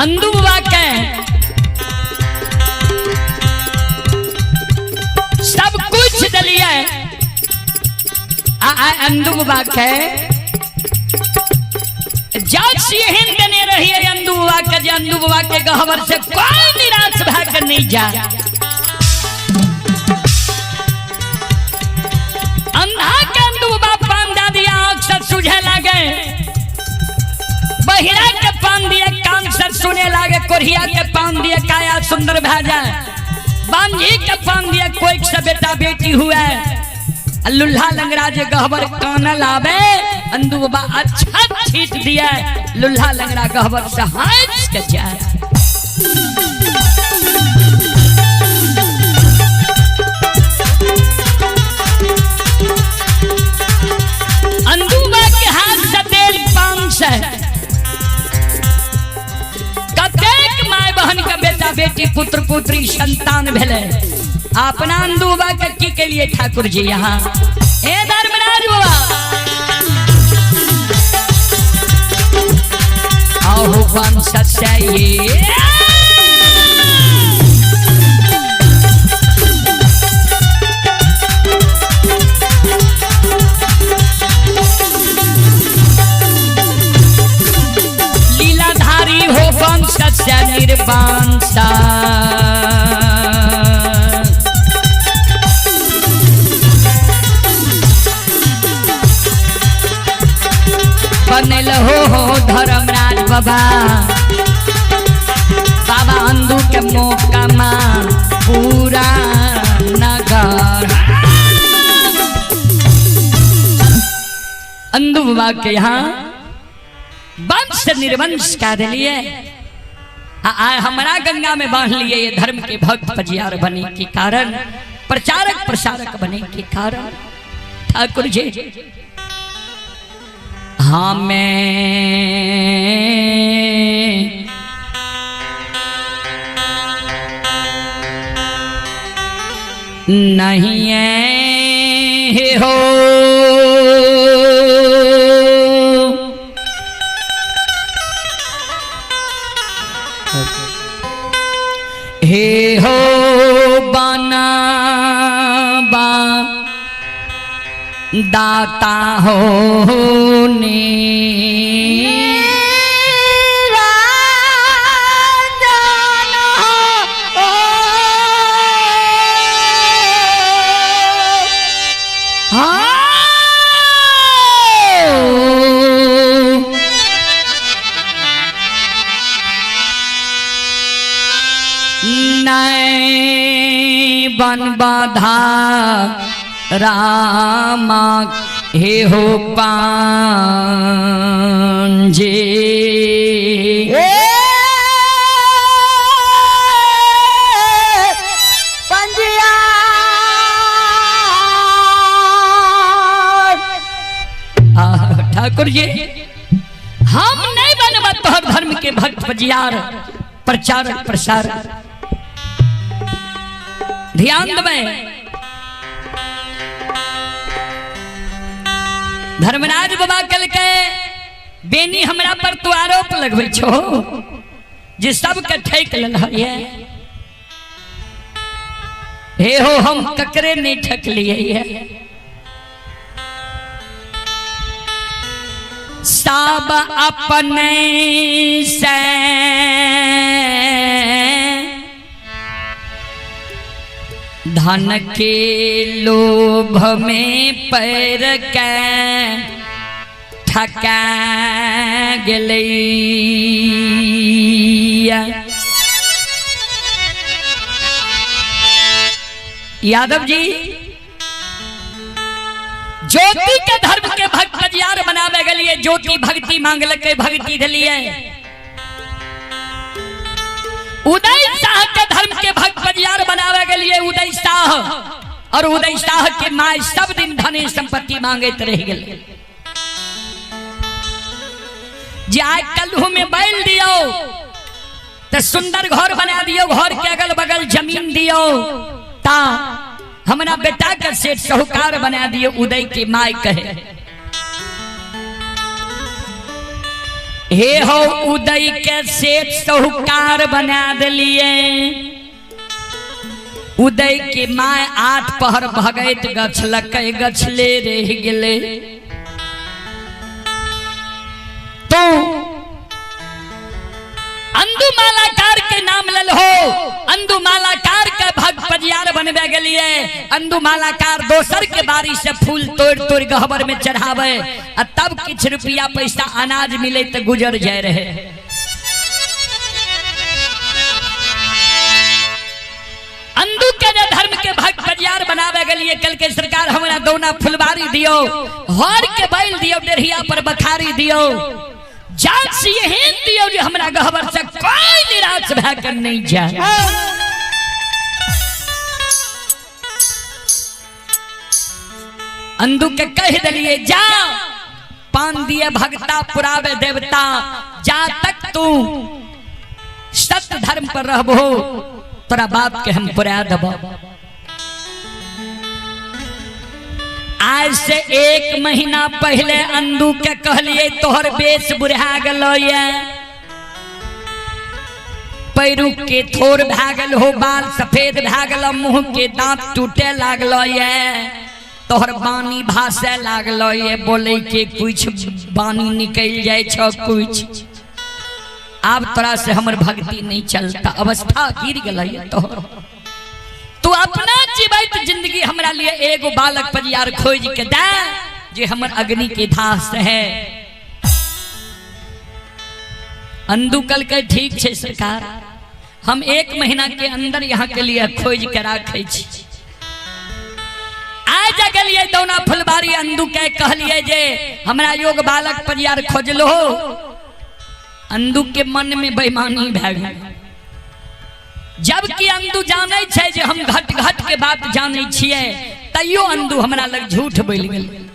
अंदू बाबा के सब कुछ दिलिए आ आ अंदू बाबा के जज एहन देने रहिए अंदू बाबा के जे अंदू बाबा के गहबर से कोई निराश भए के नहीं जा। अंधा के अंदू बाबा पान दे दिया, आंख से सूझे लागे, बहिरा के पान दिए कान से सुने लागे, कोढ़िया के पान दिए काया सुंदर भए जाए, बांझी के पान दिए कोई से बेटा बेटी हुए, लुल्हा लंगड़ा जे गहबर कान लावे अंदू बाबा अच्छा छीट दिए, लुल्हा लंगड़ा गहबर से हंस के जाए। अंदू बाबा के हाथ से तेल पान से कतेक my बहन के बेटा बेटी पुत्र पुत्री संतान भेले। अपना अंदू बाबा के की के लिए ठाकुर जी यहाँ ए धर्मराज बाबा आहु वंश से ये लीलाधारी हो वंश से निर्वंश। बनल हो धर्मराज बाबा बाबा अंदू के मौका मां पूरा नगर। अंदू बाबा के यहाँ वंश निर्वंश का दिलिए आ हमारा गंगा में बांध लिए ये धर्म के भक्त पजियार बने के कारण, प्रचारक प्रसारक बने के कारण। ठाकुर जी हमें नहीं है हो हे हो बना बा दाता हो ने नहीं बन बाधा रामा हे हो पांजे पंजिया। ठाकुर जी हम नहीं बनब तोहर धर्म के भक्त पजियार प्रचारक प्रसारक। ध्यान देबै धर्मराज बाबा कहलकै बेनी हमरा पर तू आरोप लगबै छो जे सबके ठकि लेलह ये। हे हो हम ककरे नहीं ठकलिए ये। सब अपने से धन के लोभ में पैर के ठका गेलै। यादव जी ज्योति के धर्म के भक्त बजियार बनावे गेलिए, ज्योति भक्ति मांगलकै भक्ति देलिए। उदय शाह के धर्म के भक्त बजियार बनावे गेलिए उदय शाह, और उदय शाह के my सब दिन धन संपत्ति मांगैत रह गेल। जे आइ कल्हू में बैल दियो तो सुंदर घर बना दियो, घर के अगल बगल जमीन दियो, ता हमरा बेटा के सेठ साहूकार बना दियो। उदय के my कहे हे हो उदय के सेठ साहूकार बना दिलिए। उदय के my 8 पहर भगैत गछलकै गछले रह गेलै। तू अंदू मालाकार के नाम लेल हो, अंदू मालाकार के भक्त पजियार बनबे गेलिए। अंदू मालाकार दोसर के बारी से फूल तोड़ तोड़ गहबर में चढ़ावे आ तब किछ रुपया पैसा अनाज मिले तो गुजर जाए रहे। अंदू के जे धर्म के भक्त पजियार बनावे गेलिए, कल के सरकार हमरा दौना फुलबारी दियो, हर के बैल दियो, डेढ़िया पर बखारी दियो, जात यही दियो जे हमरा गहबर से कोई निराश भए के नहीं जाए। अंदू के कह दिलिए जा पान दिए भगता पुरावे देवता, जा तक तू सत्य धर्म पर रहबो तोरा बाप के हम पुरा देबो। आज से 1 महीना पहले अंदू के कहलिए तोहर बेस बुढ़ा गलो ये, पैरू के थोर भए गेल हो, बाल सफेद भए गेल, मुंह के दांत टूटे लागलो ये, तोहर बानी भासे लागलो ये, बोले के कुछ बानी निकल जाए छो कुछ, आब तोरा से हमर भक्ति नहीं चलता, अवस्था गिर गेल ये तोहर। तू अपना जीवित जिंदगी हमरा लिए एगो बालक परियार खोज के दे जे हमर अग्नि के धास है। अंदू कल के ठीक छे सरकार, हम 1 महीना के अंदर यहाँ के लिए खोज के राखे छी। आज गेलिए दौना फुलबारी अंदू के कहलिए जे हमरा योग बालक परियार खोजलो। अंदू के मन में बेईमानी भए गेल, जबकि अंदू जानै छै जे हम घट घट के बात जानै छियै, तैयो अंदू हमरा लग झूठ बोलि गेल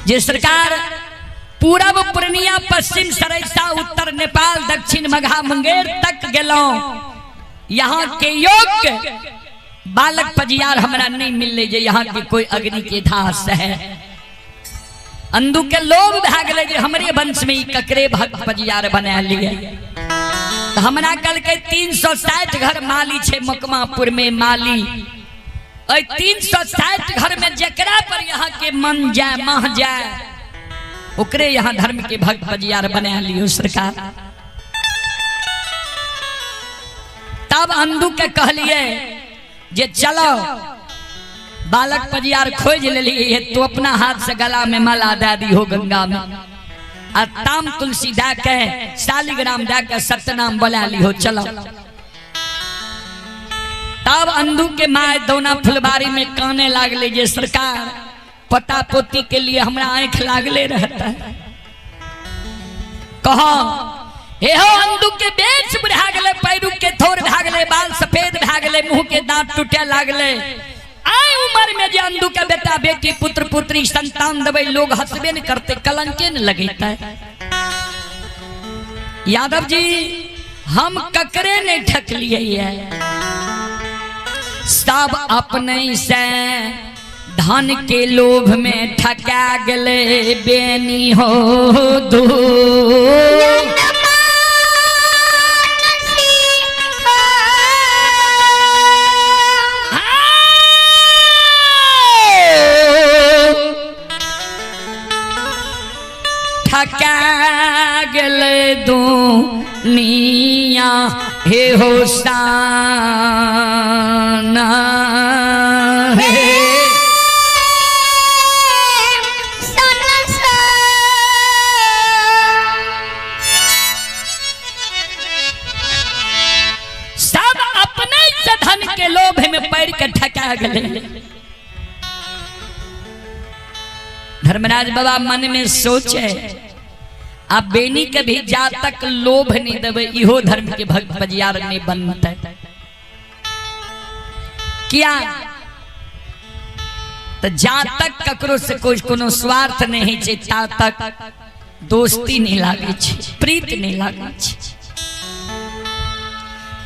जे सरकार पूरब पूर्णिया पश्चिम सरैसा उत्तर नेपाल दक्षिण मघा मुंगेर तक गेलौं, यहाँ के योग्य बालक पजियार हमरा नहीं मिलले जे यहाँ के कोई अग्नि के धास है। अंदू के लोभ भए गेलै जे हमरे वंश में ई ककरे भक्त पजियार बना लिए। तो हमरा कल के 360 घर माली छे मकमापुर में माली, 360 घर में जकरा पर यहाँ के मन जाए मह जाए ओकरे यहाँ धर्म के भक्त पजियार बना लियो सरकार। तब अंदू के कहलिए जे चलो बालक पजियार खोज लेलिए, तो अपना हाथ से गला में माला दे दी हो गंगा में, आ ताम तुलसी दे के शालिग्राम दे के सत्यनाम बोला ली हो चलो। तब अंदू के my दौना फुलबारी में काने लागले जे सरकार पता पोती के लिए हमरा आंख लागले रहता है। कहो हे हो अंदू के बेच बुढ़ा गेले, पैरू के थोर भा गेले, बाल सफेद भा गेले, मुंह के दांत टूटे लागले। आय उम्र में जे अंदू के बेटा बेटी पुत्र पुत्री संतान देबै लोग हंसबे न करते, कलंके न लगेते। यादव जी हम ककरे नहीं ठकलिए, सब अपने से धन के लोभ में ठका गले बेनी हो दो। ठका गले दुनिया हे हो साना हे। सब अपने से धन के लोभ में पड़ के ठका गले। धर्मराज बाबा मन में सोचे अब बेनी के भी जा तक लोभ नहीं देवे इहो धर्म के भक्त पजियार नहीं बनते। किया तो जा तक ककरो से कोई कोनो स्वार्थ नहीं छे ता तक दोस्ती नहीं लागे छे, प्रीत नहीं लागे छे।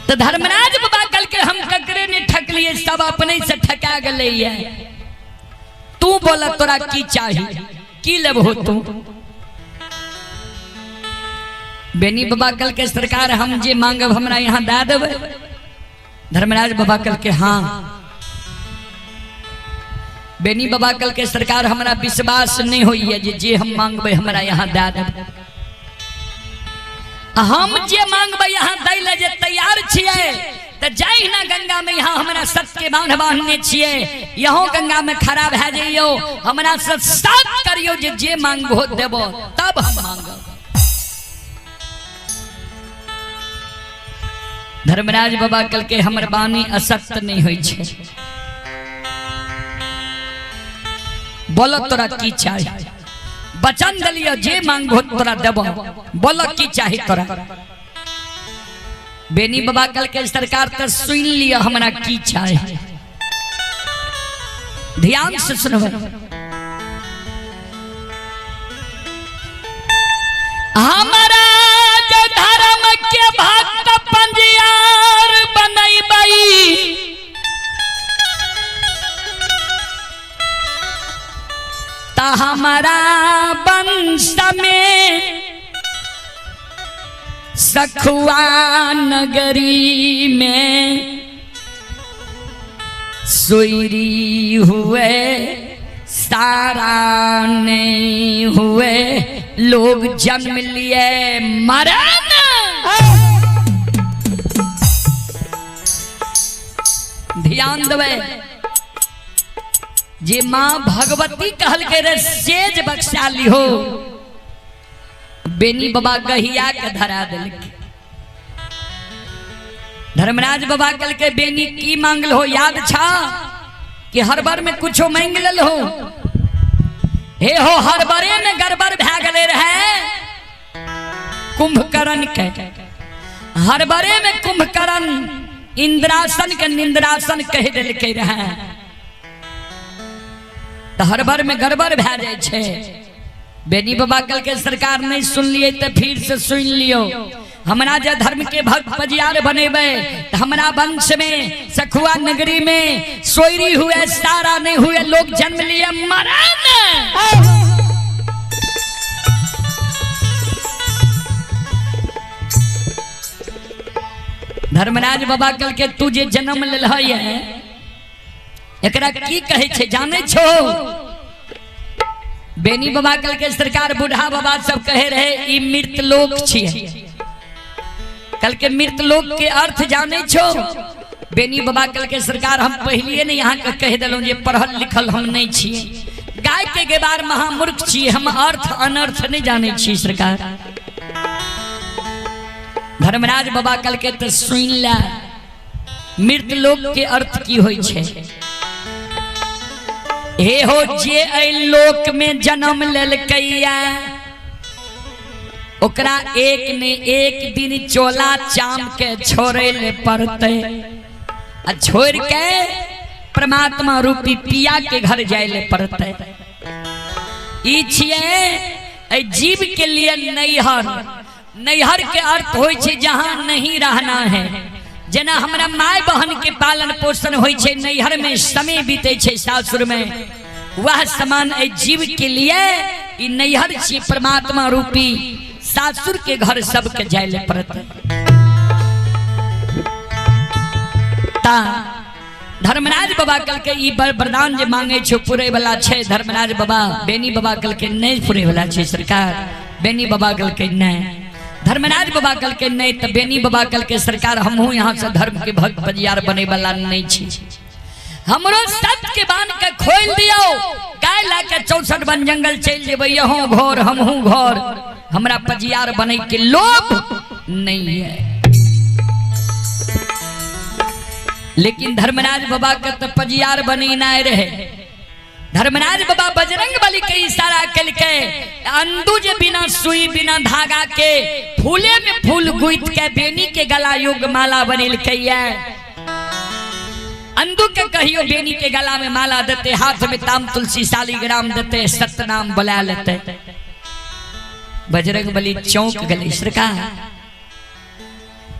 तो धर्मराज बाबा कल के हम ककरे ने ठकलिए, सब अपने से ठका गले। तू बोला तोरा की चाहिए, की लेबहो तू? बेनी बाबा कल के सरकार हम जे मांगब हमरा यहाँ दए देबै। धर्मराज बाबा कल के हाँ। बेनी बाबा कल के सरकार हमरा विश्वास नहीं होइए जे जे हम मांगबै हमरा यहाँ दए देबै। हम जे मांगबै यहाँ दै लए जे तैयार छियै तऽ जाहि ना गंगा में यहाँ हमरा सत्य के बान्ह बान्हने छियै, यहाँ गंगा में खड़ा भए जइयौ, हमरा से साथ करियौ जे जे मांगबो देबो तब हम मांगब। धर्मराज बाबा कल के हमर वाणी असत्य नहीं होइ छै, बोल तोरा की चाही, वचन दिलियो जे मांगबो तोरा देबो, बोल की चाही तोरा। बेनी बाबा कल के सरकार तो सुन लियो हमरा की चाही, ध्यान से सुनबै। हमारा जो धर्म के भक्त पंजियार बनैबै त हमारा वंश में सखुआ नगरी में सुईरी हुए सारा नहीं हुए लोग जन्म लिए मरण। ध्यान देवे जे माँ भगवती कहल के रे सेज बख्शा लिहो, बेनी बाबा गहिया के धरा दिलके। धर्मराज बाबा कल के बेनी की मांगल हो याद छा कि हर बार में कुछो मांग लेल हो? हे हो हर बारे में गड़बड़ भए गेले रहे कुंभकर्ण के, हर बारे में कुंभकर्ण इंद्रासन के निंद्रासन कह देलके रहे, तो हर बार में गड़बड़ भए जाइ छै। बेनी बाबा कल के सरकार नहीं सुनलिए तो फिर से सुन लियो, हमरा जे धर्म के भक्त पजियार बनेबै त हमरा वंश में सखुआ नगरी में सोयरी हुए सारा नहीं हुए लोग जन्म लिए मरण। धर्मराज बाबा कल के तू जे जन्म लेल है एकरा की कहै छै जानै छो? बेनी बाबा कल के सरकार बूढ़ा बाबा सब कहे रहे ई मृत लोक छियै। कल के मृत लोक के अर्थ जानै छो? बेनी बाबा कल के सरकार हम पहलिए ने यहाँ के कह देलहुँ जे पढ़ल लिखल हम नहीं छियै, गाय के गेबार महामूर्ख छियै, हम अर्थ अनर्थ नहीं जानै छी सरकार। धर्मराज बाबा कल के तो सुन ला मृत लोक के अर्थ की होइ छै। हे हो जे एहि लोक में जन्म लेलकैया ओकरा एक ने एक दिन चोला चाम के छोड़े ले पड़तै आ छोड़ के परमात्मा रूपी पिया के घर जाय ले पड़तै। ई छियै एहि जीव के लिए नैहर। नैहर के अर्थ होइ छै जहाँ नहीं रहना है। जेना हमरा my बहन के पालन पोषण होइ छै नैहर में समय बीते छै सासुर में, वह समान एहि जीव के लिए ई नैहर छी परमात्मा रूपी सासुर के घर सबके जाय ले पड़तै। ता धर्मराज बाबा कल के ई वरदान जे मांगे छो पुरे वाला छै। धर्मराज बाबा बेनी बाबा कल के नहीं पुरे वाला छै सरकार। बेनी बाबा कल के नहीं, धर्मराज बाबा कल के नहीं, तो बेनी बाबा कल के सरकार हमहू यहाँ से धर्म के भक्त पजियार बने वाला नहीं छी, हमरो सत्य के बांध के खोल दियो, गाय ला के 64 वन जंगल चल जेबै, यहों घर हमहू घर, हमरा पजियार बने के लोभ नहीं है। लेकिन धर्मराज बाबा के तो पजियार बने ना रहे। धर्मराज बाबा बजरंग बली के इशारा कलके अंदू जे बिना सुई बिना धागा के फूले में फूल गुथ के बेनी के गला योग माला बनेलकै। अंदू के कहियो बेनी के गला में माला देते, हाथ में ताम तुलसी शालिग्राम देते, सतनाम बुला लेते। बजरंग बली चौंक गए सरकार,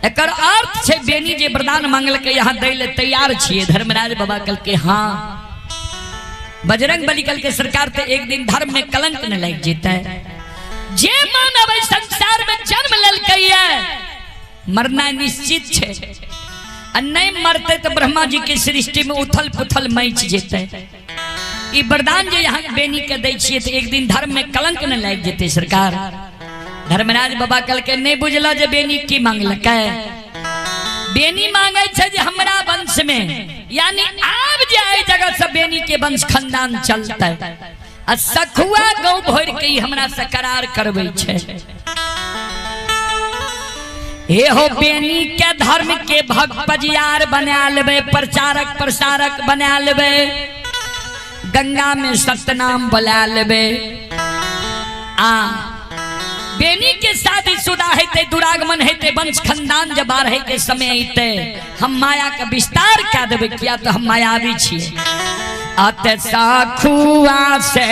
एकर अर्थ छै बेनी जे वरदान मांगलकै यहाँ दै ले तैयार छियै। धर्मराज बाबा कहलकै हाँ। बजरंग बली कल के सरकार तो एक दिन धर्म में कलंक न लग जेतै। जे मानव एहि संसार में जन्म लेलकै मरना निश्चित छै आ नहीं मरते तो ब्रह्मा जी के सृष्टि में उथल पुथल मच जेतै। ई वरदान जे यहाँ बेनी के दै छियै तो एक दिन धर्म में कलंक न लागि जेतै। सरकार धर्मराज बाबा कहलकै नहीं बुझल जे बेनी की मांगलकै। बेनी मांगे छै जे हमरा वंश में, यानी आब जे एहि जगह से बेनी के वंश खानदान चलतै आ सखुआ गौ भरि के ई हमरा से करार करबै छै। हे हो बेनी के धर्म के भक्त पजियार बना लेबै, प्रचारक प्रसारक बना लेबै, गंगा में सतनाम बोला लेबै। आ बेनी के शादी शुदा हेतै, दुरागमन हेतै, वंश खानदान जब बाढ़े के समय अयतै, हम माया के विस्तार कए देबै, किया तऽ हम मायावी छियै। अत सखुआ से